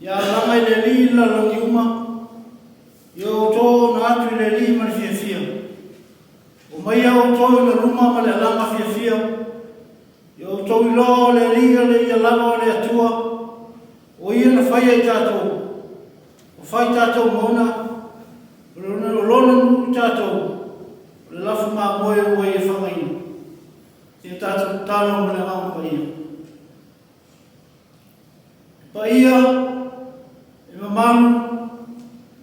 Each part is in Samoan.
Ia alaga i le Alii le lalolagi uma, ia outou ona atu i le Alii ma le fiafia. Omaia outou i le luma ma le alaga fiafia, ia outou iloa o le Alii o le ia lava o le Atua, o Ia na faia i tatou, ua fai tatou ma ona, o Lona nuu i tatou, o le lafu mamoe ua Ia fagaina. Ia tatou tatalo ma le Agaga Paia. E paia, e mamalu,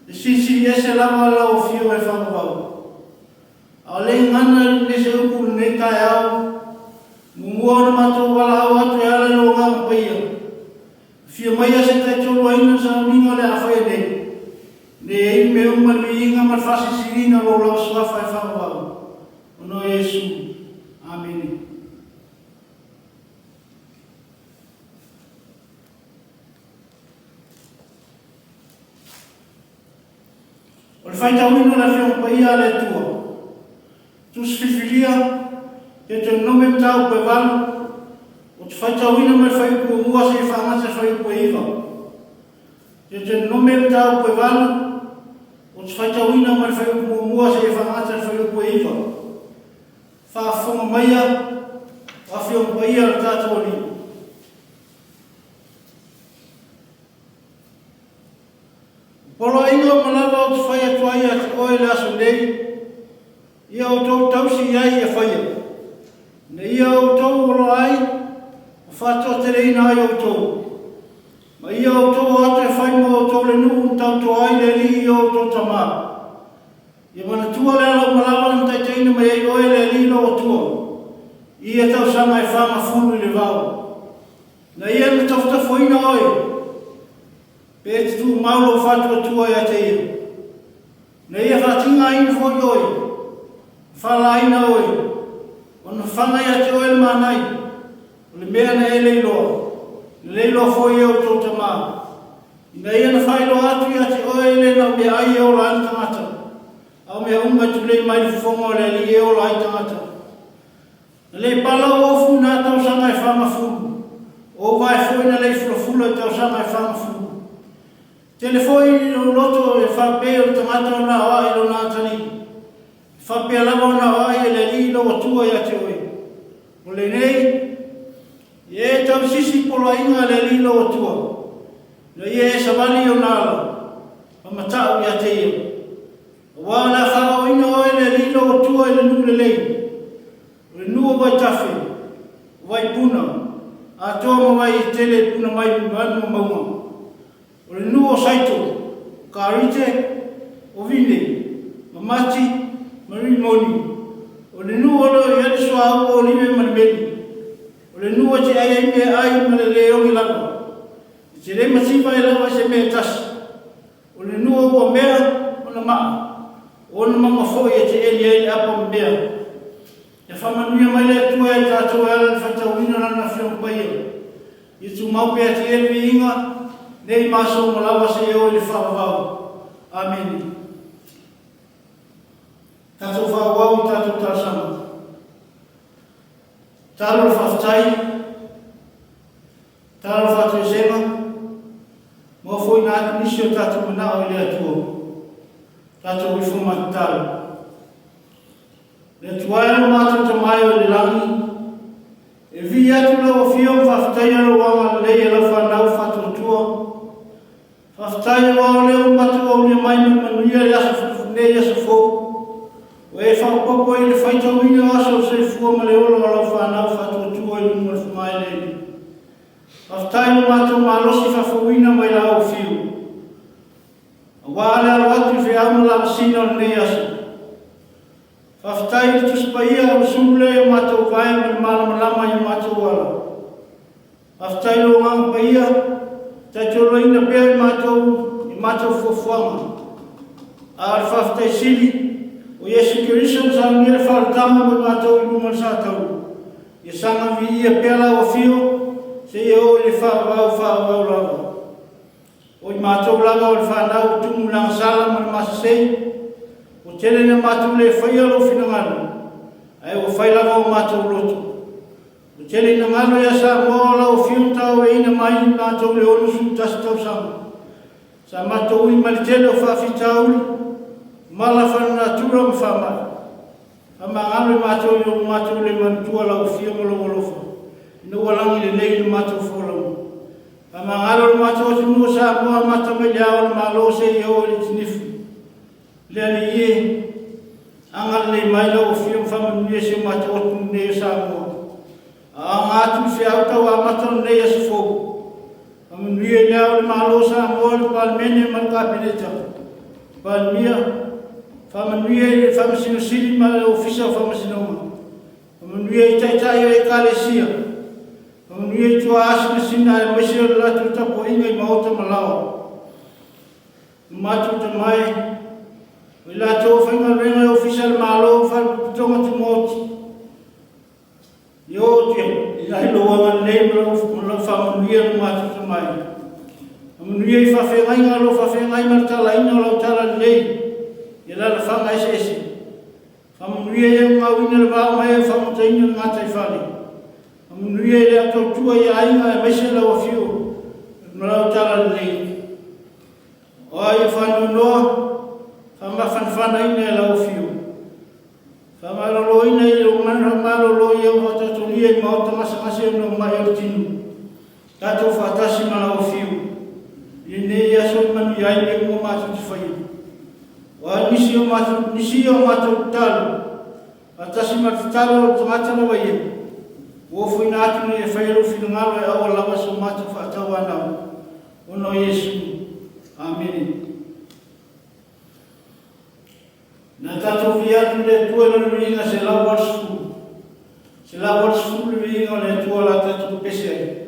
e silisili ese lava lau Afioga e Fagavau. A o le i gana i lenei se upu i lenei taeao, muamua ona matou valaau atu e ala i lou Agaga Paia, afio maia se taitoluaina le sauniga o le a faia nei, ina ia i ai mea uma le viiga ma le faasilisiliina o lou lava Suafa e Fagavau, ona o Iesu. Amene. O le faitauina o le Afioga Paia a le Atua, Tusi Filifilia, Deuteronome Mataupu e 8, ou te faitauina mai le fuaiupu muamua seia faagata le fuaiupu e 9. Deuteronome Mataupu e 8, ou te faitauina mai le fuaiupu muamua seia faagata le fuaiupu e 9. Faafofoga maia, o Afioga Paia a le tatou Alii. O poloaiga uma lava ou te fai atu ai ia te oe i le aso nei, ia outou tausi i ai ia faia, ina ia outou oloa ai ma faatoateleina ai outou, ma ia outou o atu e fai mo outou le nuu na tautoa ai le Alii i o outou tama. Ia manatua le ala uma lava na taitaiina mai ai oe le Alii lou Atua, i ia tausaga e fagafulu i le vao. Na ia na tafutafoina oe, pe e te tumau lou faatuatua ia te ia. Na ia faatigaina foi oe, na faalaina oe, ona fana ia te oe le manai, o le mea na e le iloa, na le iloa foi e outou tama. Ina ia na faailoa atu ia te oe le na o meaai e ola ai le tagata, a o mea uma e tulei mai le fofoga o le Alii e ola ai tagata. Na le pala ou ofu i nā tausaga e fagafulu, o ou vae foi na le i fulafula i tausaga e fagafulu. Tele foi i lou loto e faapea o le tagata ona aoai i lona atalii, e faapea lava ona aoai e le Alii lou Atua ia te oe. O lenei, ia e tausisi i poloaiga a le Alii lou Atua, ina ia e savali i ona ala, ma matau ia te ia. Aua o le a faaoina oe e le Alii lou Atua i le nuu lelei, o le nuu o Vaitafe, o Vaipuna, atoa ma Vaiitele e puna mai i manu o mauga, o le nuu o Saito, o Karite, o Vine, ma Mati, ma Rimoni, o le nuu o lo o i ai le suauu o Olive ma le meli, o le nuu e te ai ai meaai ma le lē oge lava, e te lē mativa ai lava i se mea e tasi. O le nuu ua mea ona maa, o ona mauga foi e te eli ai le apa ma mea. Ia faamanuia mai le Atua ia i tatou e ala i le faitauina o Lana Afioga Paia. Ia tumau pea te ia le viiga, nei ma aso uma lava seia oo i le faavavau. Amene. Tatou faaauau i tatou talosaga. Tatalo le faafetai. Tatalo le faatoesega. Ma ofoina atu nisi o tatou manao i le Atua. Tatou ifo ma tatalo. Le Atua e lo matou Tama e o i le lagi, e vii atu lau Afio ma faafetaia lou agalelei e lau fanau faatuatua. Faafetai aua o lea ua matou aulia mai ma le manuia i aso nei aso fou. Ua e faaopoopo i le faitauina o aso o le soifua ma le ola o lau fanau faatuatua i luga o le fogaeleele. Faafetai i lo matou malosi faafouina mai la ou fiu, aua le alo atu i feau ma lamasina o lenei aso. Faafetai i le Tusi Paia o le sulu lea i o matou vae ma le malamalama i o matou ala. Faafetai i lou Agaga Paia, taitoloina pea i matou i matou fuafuaga. A o le faafetai sili, o Iesu Keriso na saunia le faaolataga mo i matou i luma o le satauro. Ia saga viia pea lau afio seia oo i le faavavau faavavau lava. O i matou lava o le fanau o Tumu i Lagasala ma le Masasei, ua tele ina matou le faia lou finagalo, ae ua fai lava o matou loto. Ua tele ina galo ia Samoa o lau afio na tauaveina mai i matou i le 61 tausaga. Sa matou ui mai le tele o faafitauli, mala faalenatura ma faamai. Faamagalo i matou i lo matou le manatua lau afio ma lou alofa, ina ua lagi lelei le matou folauga. Faamagalo le matou atunuu o Samoa amata mai le Ao o le Malo seia oo i le Tinifu. Le Alii e, agalelei mai lau afio ma faamanuia si o matou atunuu nei o Samoa. A aga atu i feau tau amata o lenei aso fou. Faamanuia i le Ao o le Malo o Samoa, le Palemene ma le Kapeneta, Palemia, faamanuia i le Faamasino Sili ma le Ofisa o Faamasinoga, faamanuia i Taitai o Ekalesia, faamanuia i tuaasinasina aemaise o le latou tapuaiga i maota ma laoa. O matou tama e, o i latou o faigaluega i Ofisa a le Malo ma Faalapotopotoga Tumaoti, Ia oo atu i lou agalelei ma lau faamanuia lo matou tama e. Faamanuia i faafeagaiga o lo o faafeagai ma le talaina o lau talalelei i alalafaga eseese. Faamanuia i e ua gauina le vao ma e ua faamotaina le gataifale. Faamanuia i le au tautua i aiga aemaise lau afio ma lau talalelei. O ai o faanoanoa, faamafanafanaina e lau afio. Faamaloloina i ou mana malolo ia ua taotolia i maota gasegase ona o mai o le tino. Tatou faatasi ma lau afio i lenei aso e manuia ai mea uma matou te faia. O a nisi o matou, nisi o matou tatalo, faatasi ma le tatalo o le tagata lava ia, ua ofoina atu nei e faia lou finagalo e aua lava so matou faatauanau, ona o Iesu. Amene. Na tatou fia atu i le Atua i Lona viiga 180. 180 le viiga o le Atua o le a tatou pepese ai.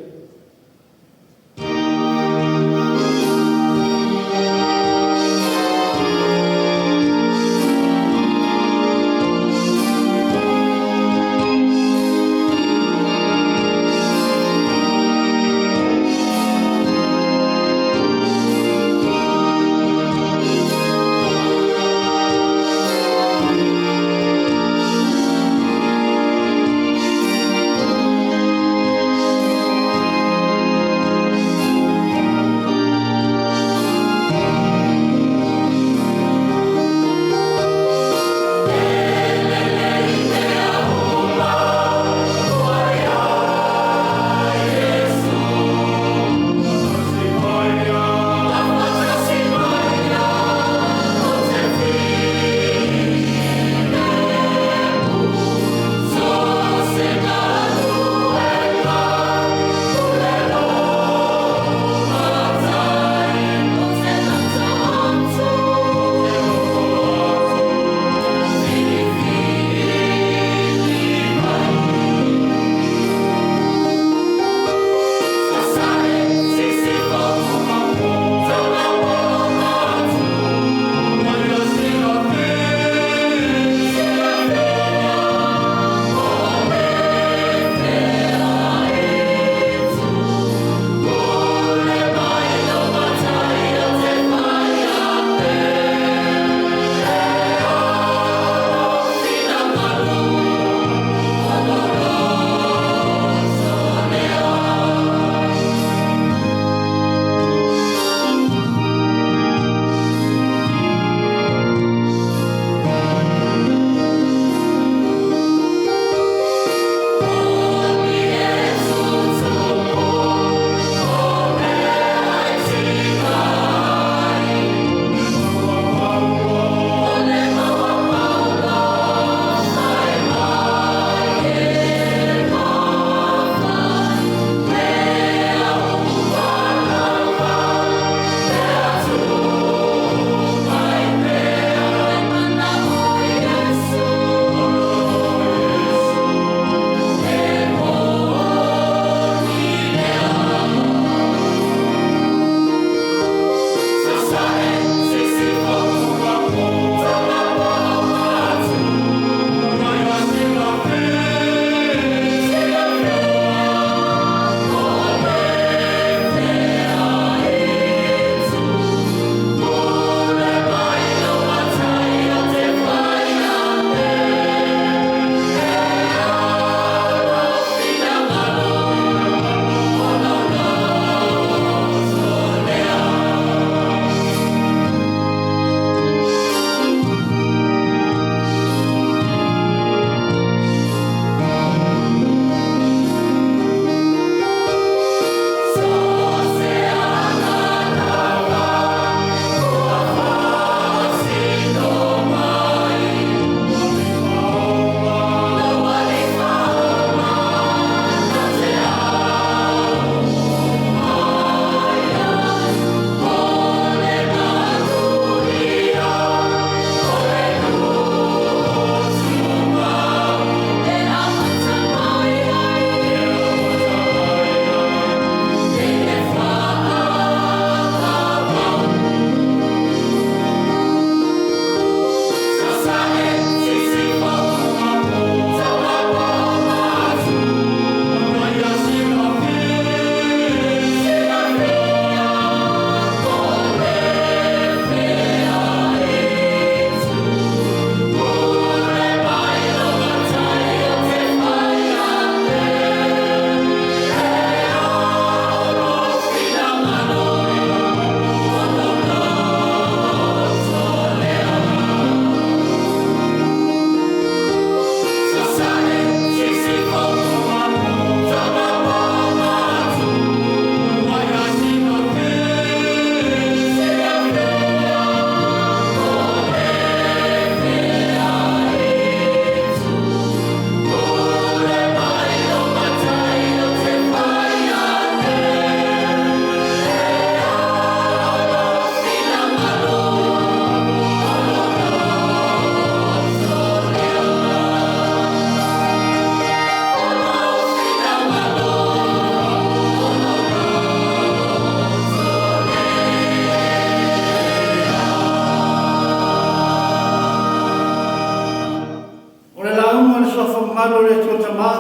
o le Atua Tama,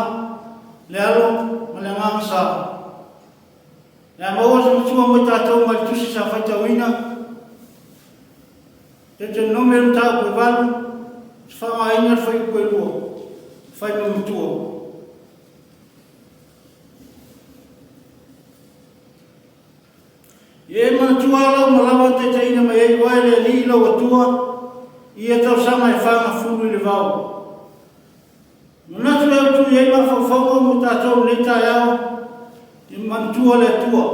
le Alo ma le Agaga Sa. Le a maua se matua mo i tatou mai le tusi sa faitauina. Deuteronome le mataupu e 8, se faaaogaina le fuaiupu e 2, fai ma matua. Ia e manatua lau malama na taitaiina mai ai oe le Alii lou Atua i ia tausaga e fagafulu i le vao. Manatu e autu i ai mafaufauga mo tatou i lenei taeao, ia manatua le Atua.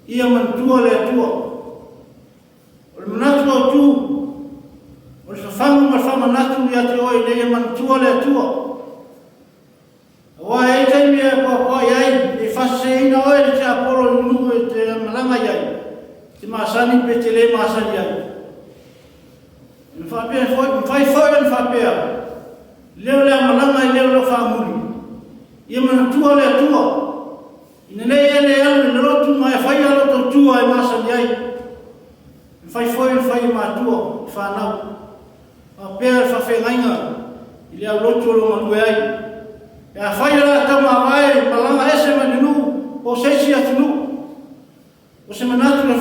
Ia manatua le Atua. O le manatu autu, o le fafagu ma le faamanatu ia te oe ina ia manatua le Atua. Aua e i ai taimi e apoapoai ai, ne i faaseseina oe e le tiapolo i le nuu e te malaga i ai, e te masani pe te le masani ai. E faapea foi, mafai foi ona faapea, leo le amalaga i leo leo faamuli. Ia manatua le Atua, ina ne i e le alu i le lotu ma e faia lau tautua e masani ai. E mafai foi ona fai e matua, e fanau. Faapea le faafeagaiga i le aulotu o lo o galue ai. Pe afai o le a taumavae malaga ese mai le nuu po o se isi atunuu, o se manatu e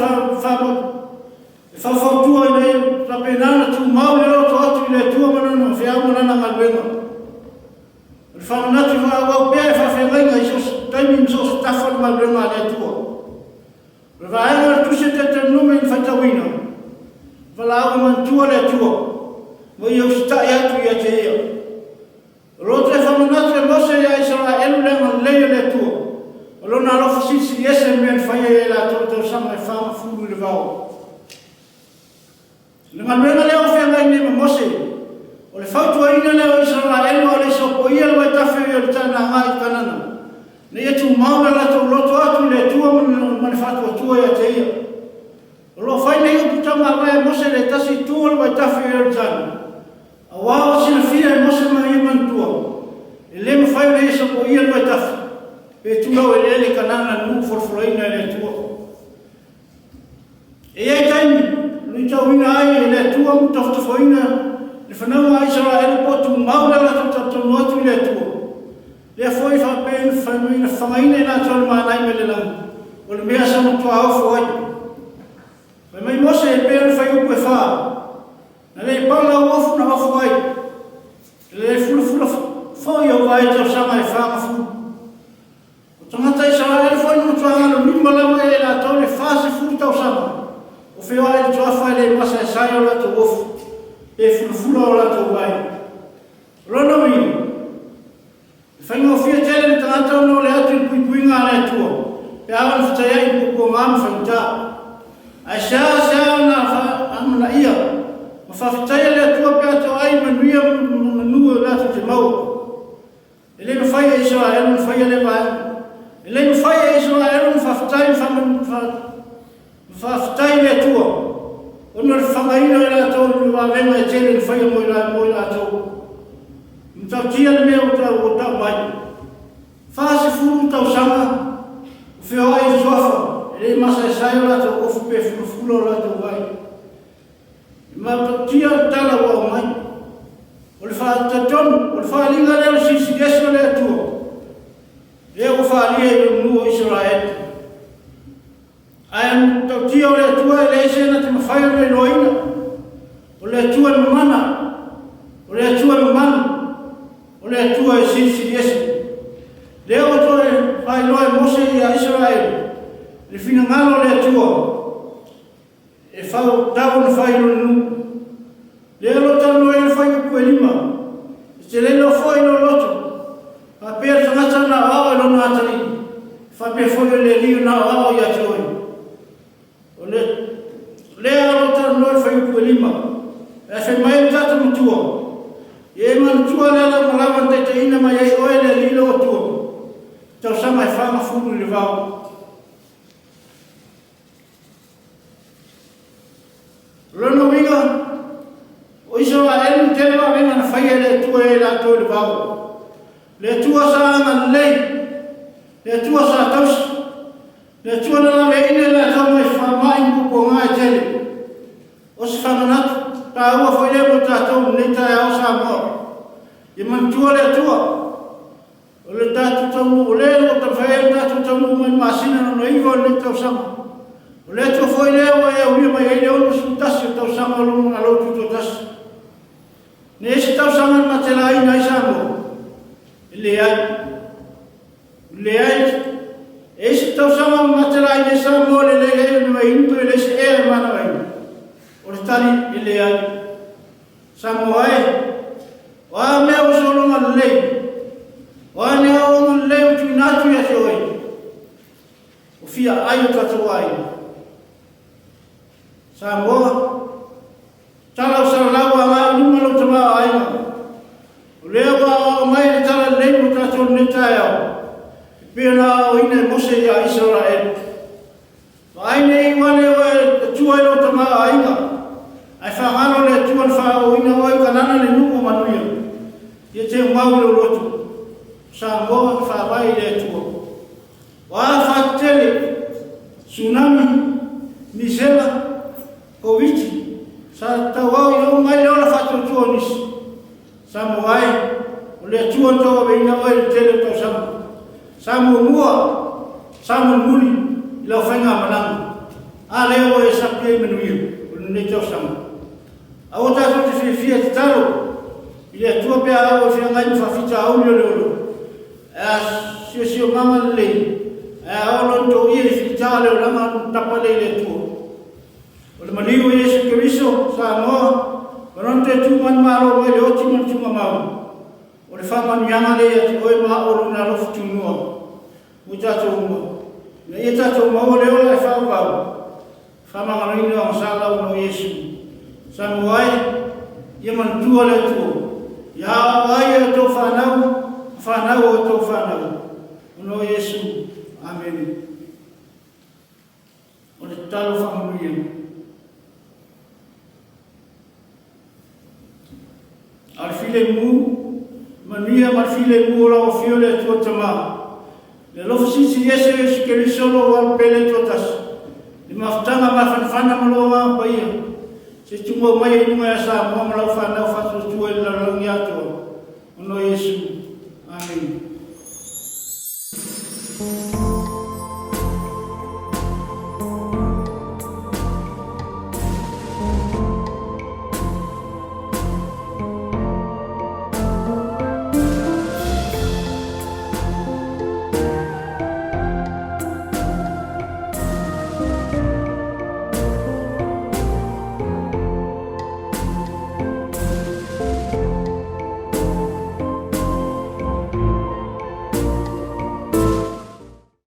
e faufautua ina ia faapena ona tumau le loto atu i le Atua ma Lana feau ma Lana galuega. O le faamanatu faaauau pea e faafeagaiga i so o se taimi ma so o se tafa le galuega a le Atua. O le vaega o le Tusi a Deuteronome na faitauina, Valaau e manatua le Atua, ma ia usitai atu ia te Ia. O lo o toe faamanatu e Mose ia Isaraelu le agalelei o le Atua, o Lona alofa silisili ese i mea na faia ia i latou i tausaga e 40 i le vao. O le galuega lea ua feagai nei ma Mose, o le fautuaina lea o Isaraelu a o le i sopoia le vaitafe o Ioritana agai i Kanana, ina ia tumau le latou loto atu i le Atua ma le faatuatua ia te Ia. O lo o fai nei upu taumavae a Mose i le tasi itu o le vaitafe o Ioritana, aua ua silafia e Mose ma ia manatua, e le mafai ona ia sopoia le vaitafe, pe tulou eleele Kanana nuu folafolaina e le Atua. E i ai taimi, luitauina ai e le Atua ma tafatafaina le fanauga a Isaraelu po o tumau le latou talatalanoa atu i le Atua. Lea foi e faapea ina fafagaina i latou le manai mai le lagi, o le mea sa matua ofo ai. Fai mai Mose e pei o le fuaiupu e fa, Na le pala ou ofu na ofo ai, e le fulafula foi ou vae i tausaga e fagafulu. O tagata Isaraelu foi na matua galulima lava ia i latou le 40 tausaga o feoai i le tuafa e le masaesae o latou ofu, pe fulafula o latou vae. O lona uiga, e faigofie tele le tagata ona ole atu i le puipuiga a le Atua pe a ona fetaiai i puapuaga ma faigata. Ae seasea ona amanaia ma faafetaia le Atua pe a toai i manuia ma manu o latou te maua. E le mafai e Isaraelu ona faia lea vaega. E le mafai e Isaraelu ona faafetai ma faafetai i le Atua ona o le fafagaina o i latou i vavega e tele na faia mo i latou. E matautia le mea ua tau mai. 40 tausaga o feoai i le suafa, e le masaesae o latou ofu pe fulafula o latou vai. E matautia le tala ua aumai. O le faatalitonu, o le faaaliga lea o le Silisili Ese o le Atua, lea ua faaalia i lona nuu o Isaraelu. Ae o le matautia o le Atua e leai se na te mafai ona iloaina. O le Atua e mamana, o le Atua e mamalu, o le Atua e Silisili Ese. Lea ua toe faailoa e Mose ia Isaraelu le finagalo o le Atua, E faatatau ona fai i lona nuu. Lea o lo o talanoa ai le fuaiupu e 5. E te le iloa foi i lou loto, faapea le tagata na aoao i lona atalii, e faapea foi o le Alii na aoao ia te oe. O le lea o lo o talanoa i le fuaiupu e 5. Ae fai mai le tatou Matua, Ia e manatua le ala uma lava na taitaiina mai ai oe le Alii lou Atua, i tausaga e 40 i le vao. O lona uiga, o Isaraelu le tele vavega na faia e le Atua ia i latou i le vao. Le Atua sa agalelei, le Atua sa tausi, le Atua na laveaina i latou mai faamai ma puapuaga e tele. O se faamanatu taua foi lea mo tatou i lenei taeao Samoa. Ia manatua le Atua, o le tatou taunuu, o lea ua taumafai ai le tatou taunuu mai le masina lona iva o lenei tausaga. O le Atua foi lea ua e aulia mai ai le 61 o tausaga o lou tutoatasi. Ne i ai se tausaga na matelaina ai Samoa? E leai. Leai, e i se tausaga na matelaina ai Samoa le leai ai o ni vaiinu pe leai se ea e manavaina? O le tali, e leai. Samoa e, o a mea ua sologa lelei? O a ni aoaoga lelei ua tuuina atu ia te oe? O fia ai o tatou aiga? Samoa, Tala o Salalau agai i luma lou tamaoaiga. O lea ua aoao mai le tala lelei mo tatou i lenei taeao, e pei ona aoaoina e Mose ia Isaraelu. Vaai ne i ane oe e tua i lou tamaoaiga, ae faagalo le Atua na faaooina oe i Kanana le nuu o manuia. Ia teumau i lou loto. O Samoa e faavae i le Atua. O a faatetele, tsunami, misela, Koviti, sa tauau i ou mai le ola faatuatua o nisi. Samoa e, o le Atua na tauaveina oe i le tele o tausaga. Sa muamua, sa mulimuli i lau faigamalaga. A lea ua e sapi ai manuia o lenei tausaga. Aua tatou te fiafia e tatalo i le Atua pe a oo e feagai ma faafitauli o le ola. Ae a siosiomaga lelei, ae a oo loa ina toia i fita le olaga ona tapa lea i le Atua. O le maliu o Iesu Keriso, Samoa, ma Lona toe tu manumalo mai le oti ma le tuugamau, o le faamanuiaga lea ia te oe ma au o Lona alofa tunua mo i tatou uma, ina ia tatou maua le ola e faavavau, faamagaloina o agasala ona o Iesu. Samoa e, ia manatua le Atua, ia aoao ai a outou fanau ma fanau a outou fanau, ona o Iesu. Amene. O le tatalo faamanuia. A o le filemu, manuia ma le filemu o lau Afio le Atua Tama. Le alofa silisili ese o Iesu Keriso lou Alo pele toatasi, le mafutaga mafanafana ma lou Agaga Paia, se i tumau mai ai i luga ia Samoa ma lau fanau faatuatua i le lalolagi atoa, ona o Iesu. Amene.